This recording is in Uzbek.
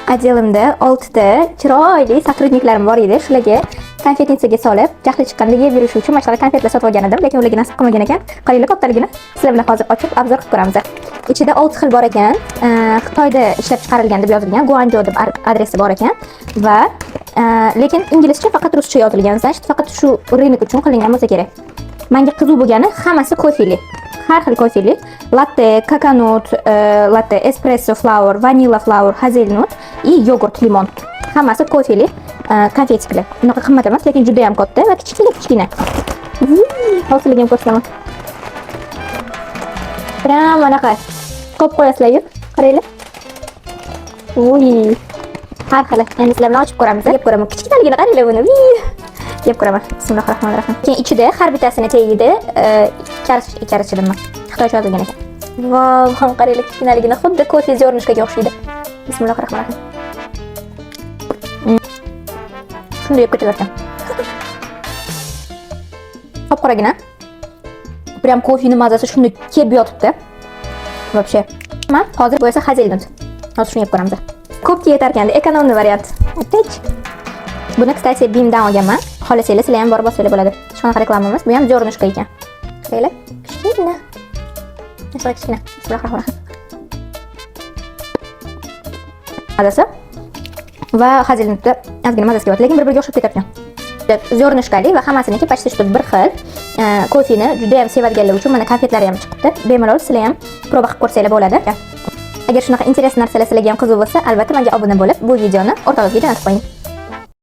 Отдел imda oltita chiroyli сотрудник larim bor edi. Shularga конфетница ga solib, jahli chiqqanda yeb yurishi uchun mana shunaqa konfetlar sotib olgan edim, lekin ularga nasib qilmagan ekan. Qaranglar kattaligini. Sizlar bilan hozir ochib, обзор qilib ko'ramiz. Ichida olti xil bor ekan. Xitoyda ishlab chiqarilgan deb yozilgan, Guanjo deb adresi bor ekan va lekin inglizcha, faqat ruscha yozilgan. Значит, faqat shu рынок uchun qilingan bo'lsa kerak. Menga qiziq bo'lgani, hammasi kofeli. Har xil kofeli. Latte, coconut, latte, espresso flower, vanilla flower, hazelnut и yogurt limon. Hammasi kofeli конфетик lar. Unaqa qimmat emas, lekin juda ham katta va kichkina kichkina. Hozirligini ham ko'rsataman. Прям anaqa qo'yib qo'yasizlar-yu. Qaranglar. Uy. Har xil. Endi sizlar bilan ochib ko'ramiz. Yeb ko'raman. Kichkinaligini qaranglar buni. Uy. Yeb ko'raman. Bismillahir rohmanir rohim. Keyin ichida har bittasini tagida ikkarisi nima? Xitoycha yozilgan ekan. Vau, ham qaranglar kichkinaligini, xuddi kofe зёрнышко ga o'xshaydi. Bismillahir rohmanir rohim. Shunday yeb ketavergan. Qop qoragina. Прям kofeni mazasi shunday kelib yotibdi. Вообще. Man hozir bu esa hazelnut. Hozir shuni yeb ko'ramiz. Ko'pga yetar ekanda, экономный variant. Aytaychi. Buni, кстати, BIMdan olganman. Xohlasanglar, sizlar ham borib olsanglar bo'ladi. Hech qanaqa reklama emas. Bu ham зёрнышко ekan. Qaranglar. Kichkina. Shunaqa kichkina. Bismillahir rohmanir rohim. Mazasi va hazelnutda ozgina mazasi kelyapti, lekin bir-biriga o'xshab ketar ekan. Зёрнышко li va hammasiniki почти что bir xil. Kofeni juda ham sevadiganlar uchun mana konfetlari ham chiqibdi. Bemalol sizlar ham proba qilib ko'rsanglar bo'ladi. Agar shunaqa интересный narsalar sizlarga ham qiziq bo'lsa, albatta menga obuna bo'lib, bu videoni o'rtog'ingizga jo'natib qo'ying.